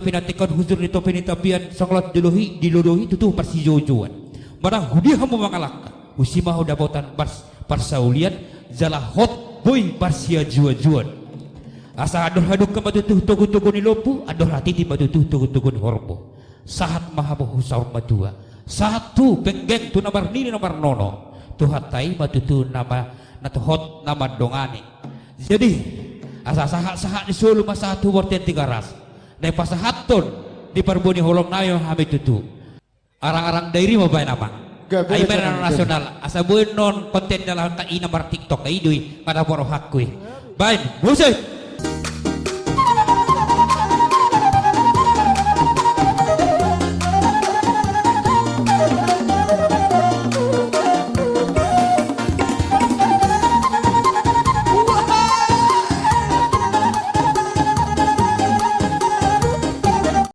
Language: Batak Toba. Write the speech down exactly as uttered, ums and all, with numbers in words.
pinantikhon hujur ni topi ni tapian, songon na dilohi, dilodohi tutu parsijouon. Manang hudia hamu mangalangka, husi ma ho dapotan pars-, parsaulian, jala hot boi parsiajuajuon. Asa andor hadungka ma tutu togutogu ni lombu, andor hatiti ma tutu togutogu ni horbo. Sahat ma hamu tu saur matua. Sahat tu penggeng, tu na marnini na marnono. Tuhanta i ma tutu na ma-, na hot na mandongani. Jadi, asa sahat-sahat ni solu ma sahat tu bontean Tigaras. Na pasahathon di parbue ni holong nami ma hami tutu. Arang-arang dairi ma baen, amang. Gabe. Ai ma na nasional. Asa boi annon konten dalan ka i na mar TikTok, ai do i, madapot rohangku i. Baen, musik.